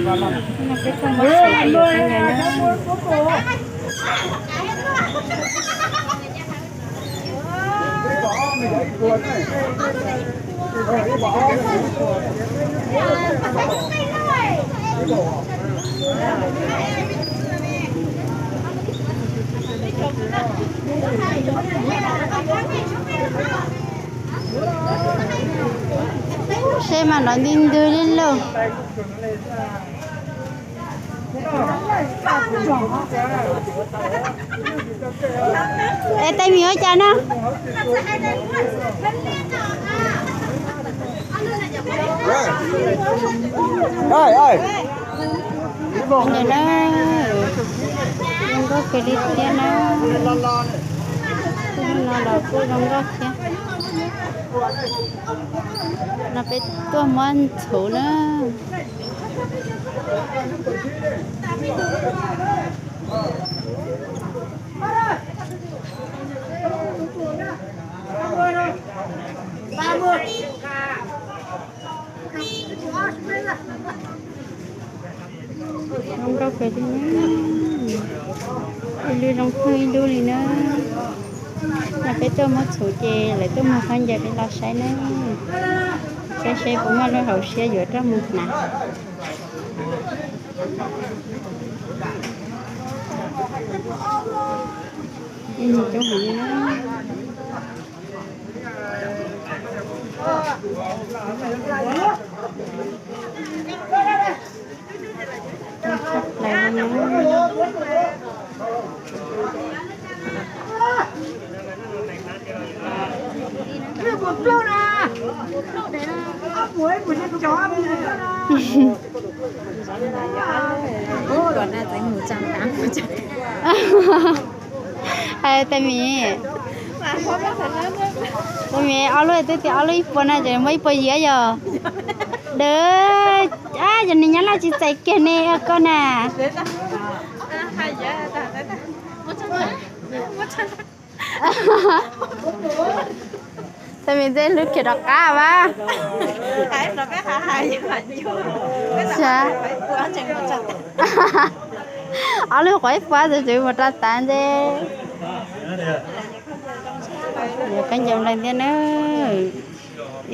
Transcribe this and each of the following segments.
No peb tuaj muab txhuv yuav khaub ncaws na. Seb mas nov ntws ntws li lauj. Es tej mis ua cas na? Ntawm na, zoo nkauj kawg li thiab na. Kuj no los kuj zoo nkauj thiab. No peb tuaj muab txhuv na. Zoo nkauj kawg li, ib lub zoo kawg ib lub li na. No peb tuaj muab txhuv ces lawv tuaj muag khaub ncaws peb los saib na. Saib seb puas muaj lub hauv siab yuav coj mus hnav. Ib nus coob heev li na. Tshaj plaws li na. Hais tej mis, tej mis ob lub twb tias ob lub ib puas na ces muab ib puas yim yog. Dawb, yog nws nyob laj tsis txais kiag ne koj na. Tej mis tej lub kiag rov qab mas. Ob lub quav ib puas txog tsev mus rau tas ntej. Yuav khaub ncaws nplaig thiab na.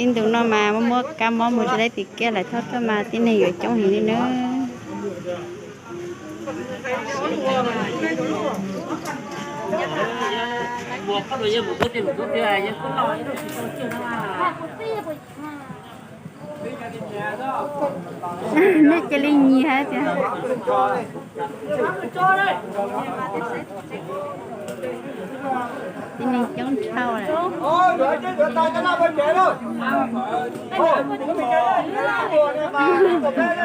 Ib ntus no mas muab muab kab mob mus tsis laib tim kiab lawm, thauj tuaj mas tib neeg yuav coob heev li na. Nej cia li nyiag tias. Tib neeg coob dhau lawm. Tuaj muab txhuv ces tib neeg coob npaum no na.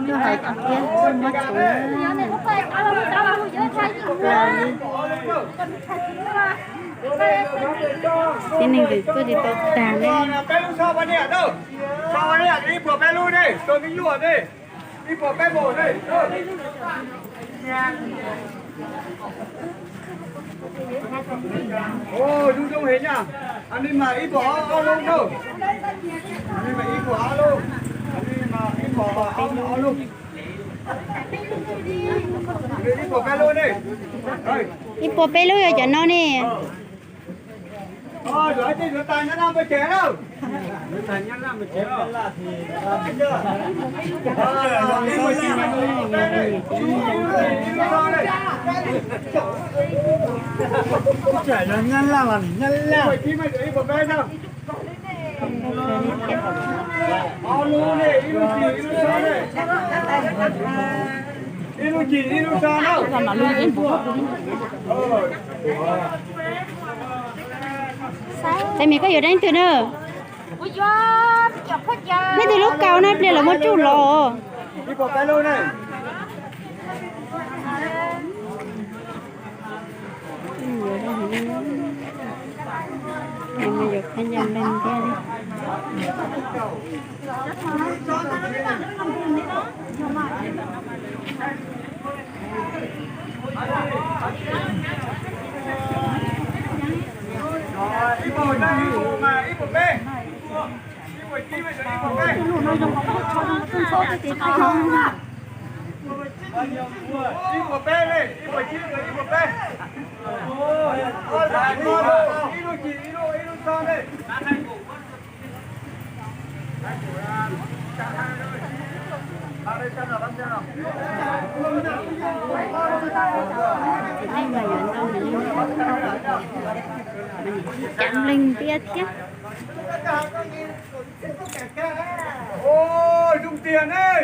Tuaj hais kiag tuaj muab txhuv na. Tib neeg twb tuaj tsis tau tag li. Zoo zoo heev na. Ib puas ob lub, ib puas ob lub, ib puas ob lub, ib puas peb lub ne. Ib puas peb lub yog cov no ne. Tej mis koj yuav dab twg na? Nej tus lub kaus na pliag lawv muab tsuj los. Yuav khaub ncaws nplaig thiab. Cam leeg tiag thiab. Ôi, Dung Tiền ơi.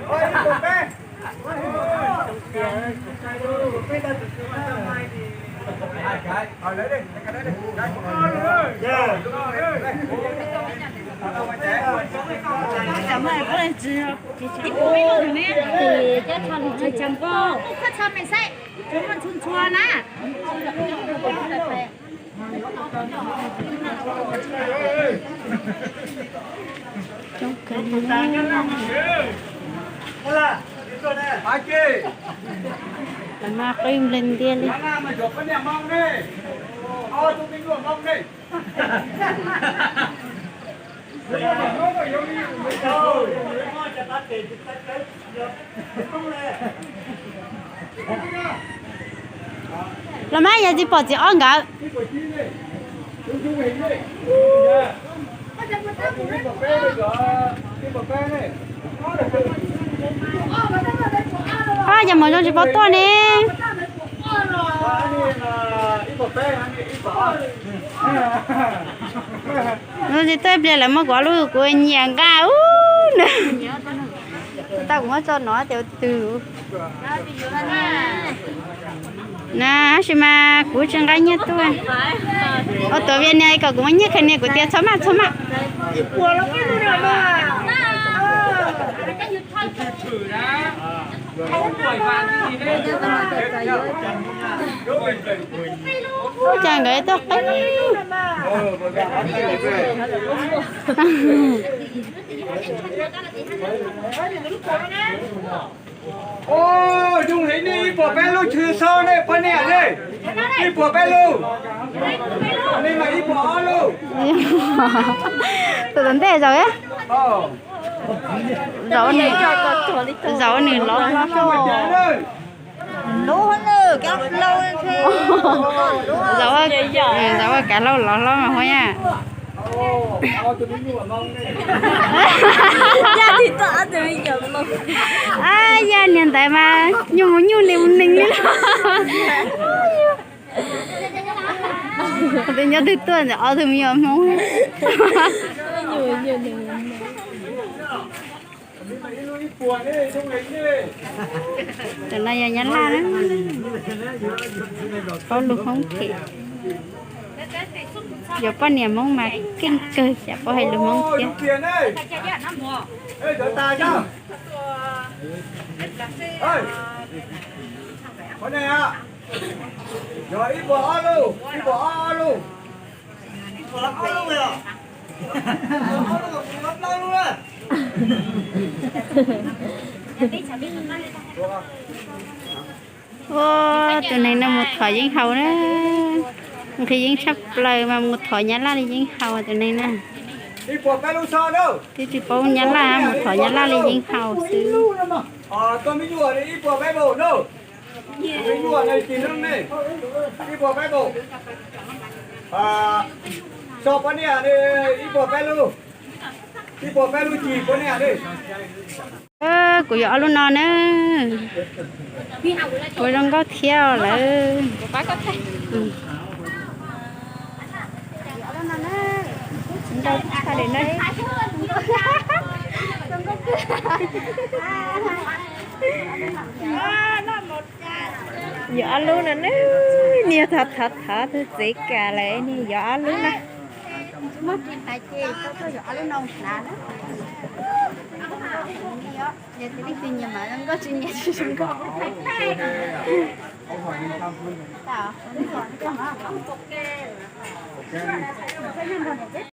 Ôi, Dung Tiền. Coob kawg li. Lawv mas qwj nplej ntiaj li. Los mas yog tsis pom txiv ob nkawd. Ab, yog mus zoo tsis paub tuaj ne. Zoo tsis tuaj ib pliag lawv muab kuv ob lub kuv nyiam nqa ub nws. Tau kuv muab tso no tias twg. Na tab sis mas kuv tsis nqa nyiaj tuaj. Ua tuav Vias nias kom kuv muab nyiaj khaws nias kuv tias txhob maj txhob maj. Ua cas nkawd tuaj qib. Tus tom ntej zaum, zaum nws lov hlob. Zaum, zaum ua kav hlau lov hlob mas huaj yaj. Yaj niag ntawd mas nyuj mus nyuj, nees mus nees li. Tus nyob twg tuaj ntawm ob tug me nyuam Hmoob. Tus no yog Nyab Laj na, paub lus Hmoob phem. Yog poj niam Hmoob mas keej kawg, tsam paub hais lus Hmoob thiab. Ua, tus neeg no mus thov yeeb haus na, nqhis yeeb tshaj plaws mas mus thov Nyab Laj li yeeb haus tus neeg na. Twb tsis paub Nyab Laj mus thov Nyab Laj li yeeb haus xwb. Kuv yuav ob lub no na. Kuv zoo nkauj thiab lawm. Yuav ob lub no na. Niag thov thov thov txog txev kam lawm, niag yuav ob lub na.